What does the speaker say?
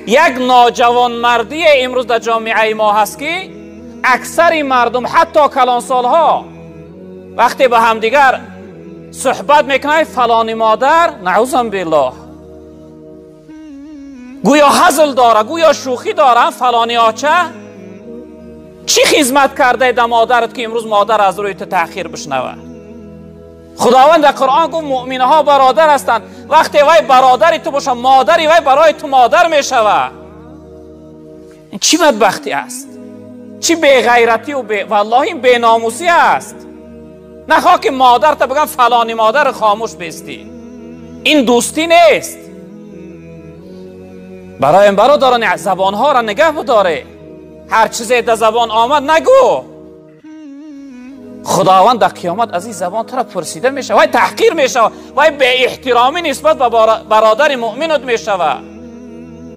Як ноҷавонмардӣ имрӯз дар ҷомеаи мо ҳаст, ки аксари мардум, ҳатто калонсолҳо, вақте ба ҳамдигар суҳбат мекунанд, фалони модар, наъузан биллоҳ, гӯё ҳазл дора, гӯё шӯхӣ дора, фалони оча чӣ хизмат кардаи да модарат, ки имрӯз модар аз рӯи ту таъхир бишнава? Худованд дар Қуръон гуфт муъминҳо бародар ҳастанд. Вақте вай бародари ту боша, модари вай барои ту модар мешава. Ин чӣ бадбахтӣ аст? Чӣ беғайратию валлоҳи ин беномусӣ аст. Нахоҳ ки модарта бигӯям фалони модар хомӯш бестӣ. Ин дӯстӣ нест. Барои бародарони забонҳоро нигаҳ бидоре. Ҳар чизе дар забон омад нагӯ. Худованд дар қиёмат аз ин забон туро пурсида мешавад, вай таҳқир мешавад, вай беэҳтиромӣ нисбат ба бародари муъминат мешавад.